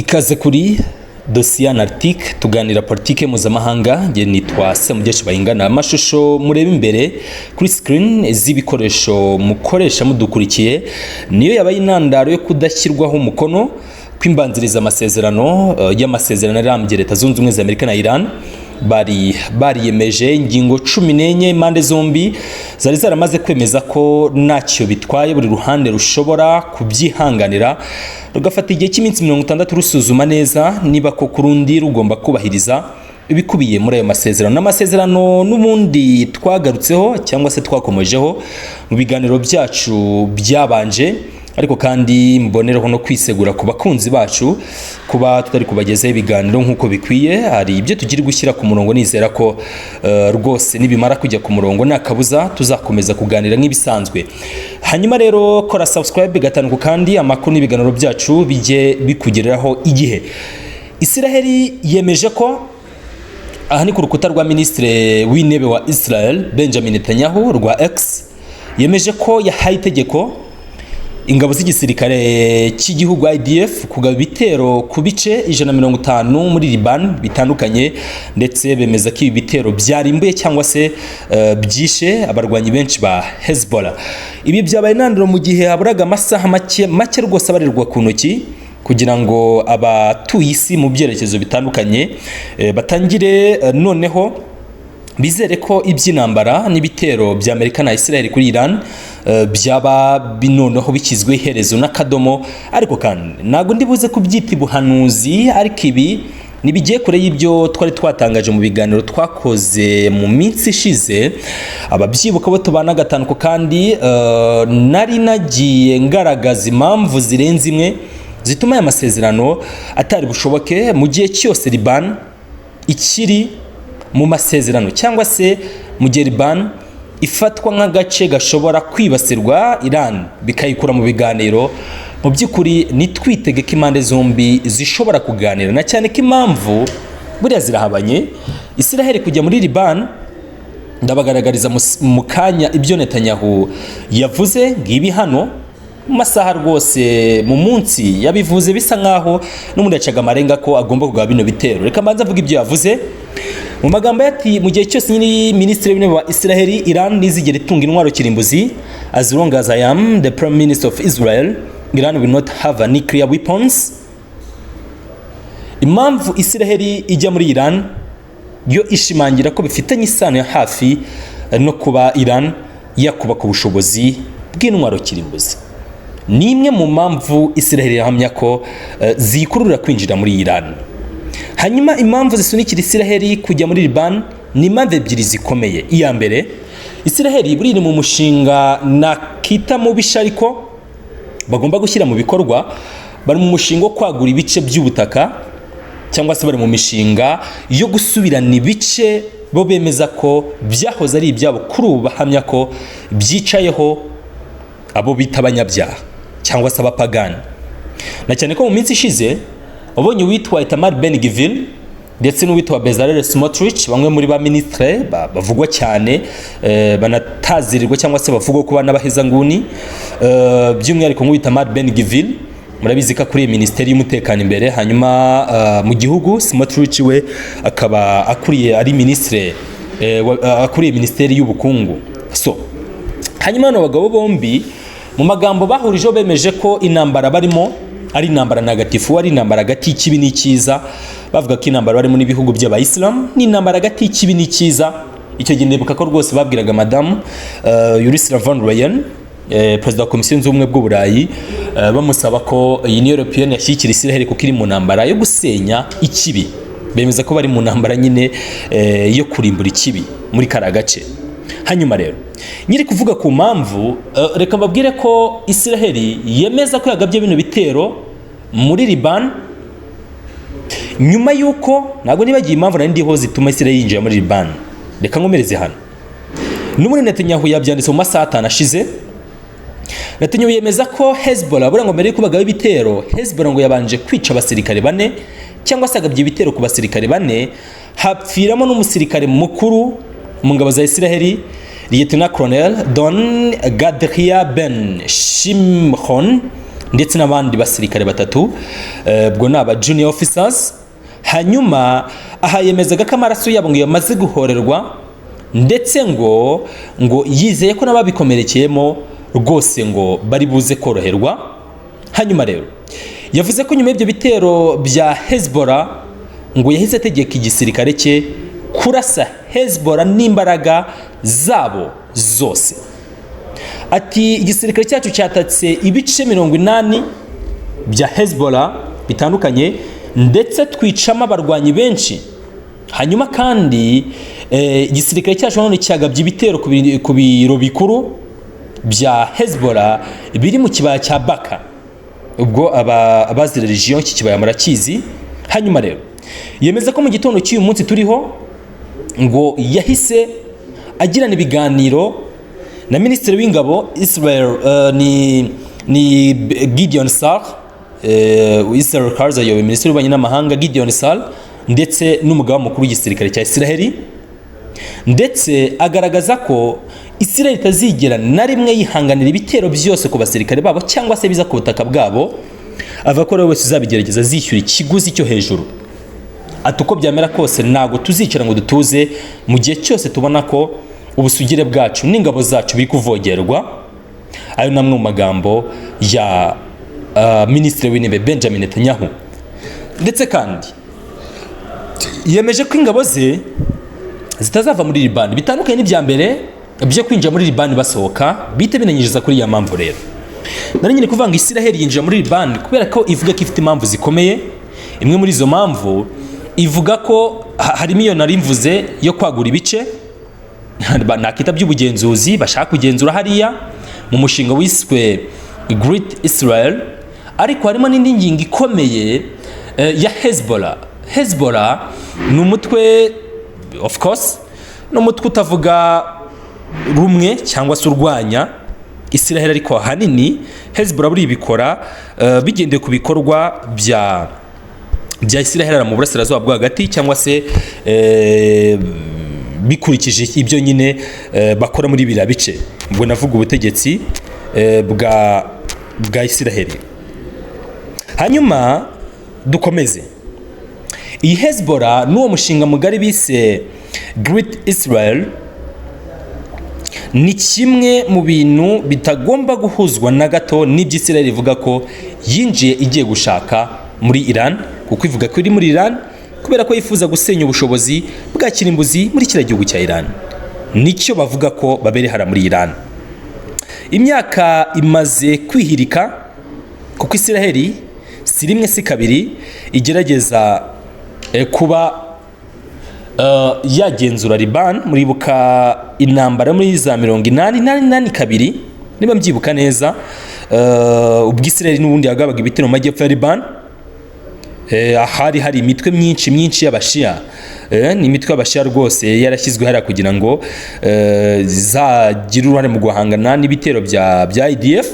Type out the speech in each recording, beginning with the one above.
Ikaze kuri Dosiye Analytique, tuganira politike mpuzamahanga. Njye nitwa Semugeshi Bayingana. Amashusho mureba imbere kuri screen z'ibikoresho mukoresha mudukurikiye niyo yabaye intandaro yo kudashyirwaho umukono kw'imbanziriza amasezerano y'amasezerano arambye Leta Zunze Ubumwe za Amerika na Iran bari bariyemeje. Ingingo 14 impande zombi zari zaramaze kwemeza ko ntacyo bitwaye, buri ruhande rushobora kubyihanganira, rugafata igihe cy'iminsi 60 rusuzuma neza niba koko urundi rugomba kubahiriza ibikubiye muri ayo masezerano. N'amasezerano n'ubundi twagarutseho cyangwa se twakomejeho mu biganiro byacu byabanje, ariko kandi mbonereho no kwisegura ku bakunzi bacu kuba tutari kubagezaho ibiganiro nk'uko bikwiye. Hari ibyo tugiye gushyira ku murongo, nizera ko rwose nibimara kujya ku murongo nta kabuza tuzakomeza kuganira nk'ibisanzwe. Hanyuma rero kora subscribe gatanu ku kandi, amakuru n'ibiganiro byacu bijye bikugereraho igihe. Isiraheli yemeje ko, aha ni ku rukuta rwa Minisitiri w'Intebe wa Israel Benjamin Netanyahu rwa X, yemeje ko yahaye itegeko ingabo z'igisirikare cy'igihugu IDF kugaba ibitero ku bice 150 muri Liban bitandukanye, ndetse bemeza ko ibi bitero byarimbuye cyangwa se byishe abarwanyi benshi ba Hezbollah. Ibi byabaye intandaro mu gihe haburaga amasaha make make rwose abarirwa ku ntoki kugira ngo abatuye isi mu byerekezo bitandukanye batangire noneho bizere ko iby'intambara n'ibitero bya Amerika na Israel kuri Iran byaba noneho bishyizwe iherezo n'akadomo. Ariko kandi ntabwo ndi buze kubyita ubuhanuzi, ariko ibi ntibigiye kure y'ibyo twari twatangaje mu biganiro twakoze mu minsi ishize. Ababyibuka bo tubana gatanu ku kandi, nari nagiye ngaragaza impamvu zirenze imwe zituma aya masezerano atari bushoboke mu gihe cyose Liban ikiri mu masezerano, cyangwa se mu gihe Liban ifatwa nk'agace gashobora kwibasirwa, Iran bikayikura mu biganiro. Mu by'ukuri nitwitege ko impande zombi zishobora kuganira, na cyane ko impamvu buriya zirahabanye. Israel kujya muri Liban, ndabagaragariza mu kanya ibyo Netanyahu yavuze. Ngibi hano mu masaha rwose mu munsi yabivuze, bisa nkaho n'ubundi yacaga amarenga ko agomba kugaba bino bitero. Reka mbanze avuga ibyo yavuze mu magambo ye, ati: "Mu gihe cyose nyine Minisitiri w'Intebe wa Israel, Iran ntizigera itunga intwaro kirimbuzi. As long as I am the Prime Minister of Israel, Iran will not have a nuclear weapons." Impamvu Israel ijya muri Iran yo ishimangira ko bifitanye isano ya hafi no kuba Iran yakubaka ubushobozi bw'intwaro kirimbuzi. Ni imwe mu mpamvu Israel ihamya ko zikurura kwinjira muri Iran. Hanyuma impamvu zisunikira Israel kujya muri Liban ni impamvu ebyiri zikomeye. Iya mbere, Israel buri iri mu mushinga nakita mubisha ariko bagomba gushyira mu bikorwa. Bari mu mushinga wo kwagura ibice by'ubutaka, cyangwa se bari mu mishinga yo gusubirana ibice bo bemeza ko byahoze ari ibyabo, kuri ubu bahamya ko byicayeho abo bita abanyabyaha cyangwa se abapagani. Na cyane ko mu minsi ishize wabonye uwitwa Itamar Ben Gvir ndetse n'uwitwa Bezalel Smotrich, bamwe muri ba ministre bavugwa cyane, banatazirirwa cyangwa se bavugwa kuba n'abahezanguni, by'umwihariko nk'uwitwa Itamar Ben Gvir, murabizi ko akuriye Minisiteri y'Umutekano imbere hanyuma mu gihugu, Smotrich we akaba akuriye, ari ministre akuriye Minisiteri y'Ubukungu. So hanyuma bano bagabo bombi mu magambo bahurijeho bemeje ko intambara barimo ari intambara ntagatifu, ari intambara hagati y'ikibi n'icyiza. Bavuga ko intambara barimo n'ibihugu by'abayisilamu ni intambara hagati y'ikibi n'icyiza. Icyo gihe ndibuka ko rwose babwiraga Madamu Ursula von Leyen, Perezida wa Komisiyo Zunze Ubumwe bw'Uburayi, bamusaba ko iyi Union Européenne yashyigikira Israel kuko iri mu ntambara yo gusenya ikibi. Bemeza ko bari mu ntambara nyine yo kurimbura ikibi muri kariya gace. Hanyuma rero nyiri kuvuga ku mpamvu, reka mbabwire ko Israel yemeza ko yagabye bino bitero muri Liban nyuma y'uko, ntabwo nibagiye impamvu nari ndiho zituma Israel yinjira muri Liban. Reka nkomereze hano. N'ubundi Netanyahu yabyanditse mu masaha 5 ashize. Netanyahu yemeza ko Hezbollah buriya ngo mbere y'uko bagaba ibitero, Hezbollah ngo yabanje kwica abasirikare bane, cyangwa se agabye ibitero ku basirikare bane, hapfiramo n'umusirikare mukuru mu ngabo za Israel, Lieutenant Colonel Don Gadria Ben Shimron. ndetse n'abandi basirikare batatu, ubwo ni aba junior officers. Hanyuma aha yemezaga ko amaraso yabo ngo yamaze guhorerwa, ndetse ngo yizeye ko n'ababikomerekeyemo rwose ngo bari buze koroherwa. Hanyuma rero yavuze ko nyuma y'ibyo bitero bya Hezbollah ngo yahise ategeka igisirikare cye kurasa Hezbollah n'imbaraga zabo zose. Ati: "Igisirikare cyacu cyatatse ibice 80 bya Hezbollah bitandukanye, ndetse twicamo abarwanyi benshi. Hanyuma kandi igisirikare cyacu nanone cyagabye ibitero ku biro bikuru bya Hezbollah biri mu kibaya cya Baka." Ubwo abazi religion, iki kibaya murakizi. Hanyuma rero yemeza ko mu gitondo cy'uyu munsi turiho ngo yahise agirana ibiganiro na Minisitiri w'Ingabo Israel, ni Gideon Sar. Israel Katz ayoboye Minisitiri w'Ububanyi n'Amahanga Gideon Sar ndetse n'umugaba mukuru w'igisirikare cya Israel, ndetse agaragaza ko Israel itazigera na rimwe yihanganira ibitero byose ku basirikare babo cyangwa se biza ku butaka bwabo. Avuga ko rero wese uzabigerageza azishyura ikiguzi cyo hejuru. Ati: "Uko byamera kose, ntabwo tuzicara ngo dutuze mu gihe cyose tubona ko ubusugire bwacu n'ingabo zacu biri kuvogerwa." Ayo ni amwe mu magambo ya Minisitiri w'Intebe Benjamin Netanyahu. Ndetse kandi yemeje ko ingabo ze zitazava muri Libani, bitandukanye n'ibya mbere byo kwinjira muri Libani basohoka bihita binanyinjiza kuri ya mpamvu. Rero nari nyine kuvuga ngo Isiraheli yinjira muri Libani kubera ko ivuga ko ifite impamvu zikomeye. Imwe muri izo mpamvu ivuga ko harimo iyo nari mvuze yo kwagura ibice nakita by'ubugenzuzi, bashaka kugenzura hariya mu mushinga wiswe Great Israel. Ariko harimo n'indi ngingo ikomeye ya Hezbollah. Hezbollah ni umutwe, of course, ni umutwe utavuga rumwe cyangwa se urwanya Israel, ariko ahanini Hezbollah buriya ibikora bigendeye ku bikorwa bya Israel mu Burasirazuba bwo Hagati, cyangwa se bikurikije ibyo nyine bakora muri biriya bice. Ubwo navuga ubutegetsi bwa Israel. Hanyuma dukomeze. Iyi Hezbollah n'uwo mushinga mugari bise Great Israel ni kimwe mu bintu bitagomba guhuzwa na gato n'ibyo Israel ivuga ko yinjiye igiye gushaka muri Iran, kuko ivuga ko iri muri Iran kubera ko yifuza gusenya ubushobozi bwa kirimbuzi muri kiriya gihugu cya Iran. Nicyo bavuga ko baberehara muri Iran. Imyaka imaze kwihirika, kuko Israel si rimwe si kabiri igerageza kuba yagenzura Liban. Muribuka intambara muri za 88, 82 niba mbyibuka neza, ubwo Israel n'ubundi yagabaga ibitero mu majyepfo ya Liban, ahari hari imitwe myinshi myinshi y'abashiya. Ni imitwe y'abashiya rwose yarashyizwe hariya kugira ngo izagire uruhare mu guhangana n'ibitero bya IDF.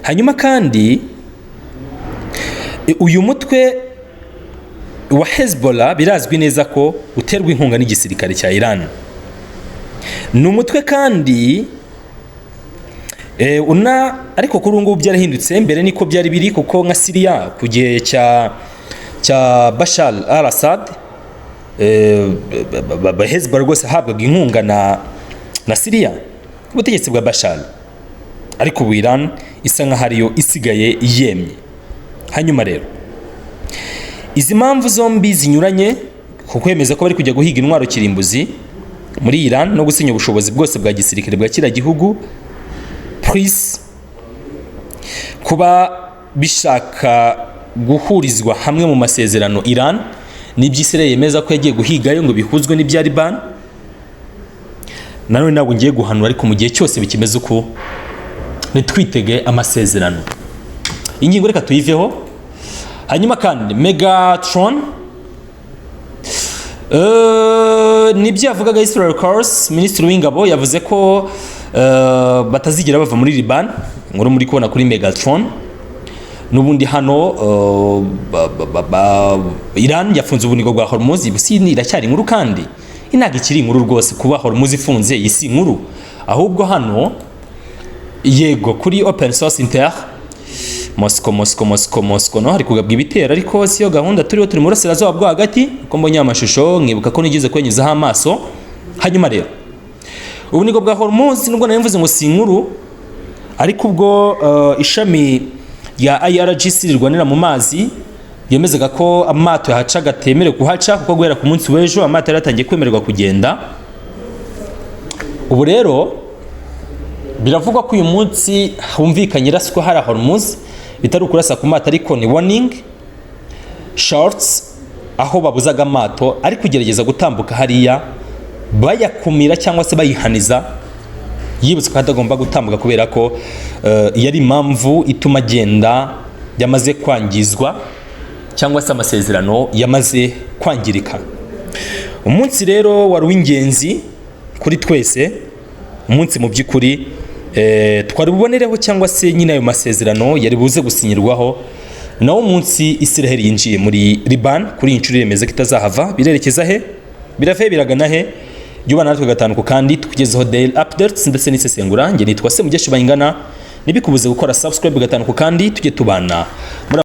Hanyuma kandi uyu mutwe wa Hezbollah birazwi neza ko uterwa inkunga n'igisirikare cya Iran. Ni umutwe kandi una, ariko kuri ubu ngubu byarahindutse, mbere niko byari biri, kuko nka Syria ku gihe cya Bashar al-Assad, Hezbollah rwose ahabwaga inkunga na Syria, ubutegetsi bwa Bashar. Ariko ubu Iran isa nkaho ariyo isigaye yemye. Hanyuma rero izi mpamvu zombi zinyuranye ku kwemeza ko bari kujya guhiga intwaro kirimbuzi muri Iran no gusenya ubushobozi bwose bwa gisirikare bwa kiriya gihugu, plus kuba bishaka guhurizwa hamwe mu masezerano Iran n'ibyo Israel yemeza ko yagiye guhigayo ngo bihuzwe n'ibya Liban. Nanone ntabwo ngiye guhanura, ariko mu gihe cyose bikimeze uko, ntitwitege amasezerano. Ingingo reka tuyiveho. Hanyuma kandi Megatron, nibyo yavugaga Israel Katz, Minisitiri w'Ingabo, yavuze ko batazigera bava muri Liban. Inkuru muri kubona kuri Megatron n'ubundi hano, Iran yafunze ubunigo bwa Hormuz. Si iracyari inkuru kandi ntabwo ikiri inkuru rwose. Kuba Hormuz ifunze, iyi si inkuru. Ahubwo hano yego kuri Open Source Intel Moscow, Moscow, Moscow, Moscow no hari kugabwa ibitero, ariko siyo gahunda turiho. Turi mu burasirazuba bwo hagati, uko mbonye amashusho nkibuka ko nigeze kwenyuzaho amaso. Hanyuma rero ubunigo bwa Hormuz, nubwo nari mvuze ngo si inkuru, ariko ubwo ishami rya IRGC rirwanira mu mazi yemezaga ko amato yahacaga atemerewe kuhaca, kuko guhera ku munsi w'ejo amato yari yatangiye kwemererwa kugenda. Ubu rero biravugwa ko uyu munsi humvikanye iraswa hari Hormuz, bitari ukurasa ku mato, ariko ni warning shots, aho babuzaga amato ari kugerageza gutambuka hariya, bayakumira cyangwa se bayihaniza, yibutse ko atagomba gutambuka, kubera ko iyo ari impamvu ituma agenda yamaze kwangizwa cyangwa se amasezerano yamaze kwangirika. Umunsi rero wari uw'ingenzi kuri twese, umunsi mu by'ukuri twari bubonereho cyangwa se nyine ayo masezerano yari buze gusinyirwaho, nawo munsi Israel yinjiye muri Liban kuri iyi nshuro yemeza ko itazahava. Birerekeza he? Birava he? Biragana he? Jya ubana natwe gatanu ku kandi, tukugezeho daily updates ndetse n'isesengura. Njye nitwa Semugeshi Bayingana, ntibikubuze gukora subscribe gatanu ku kandi, tujye tubana muri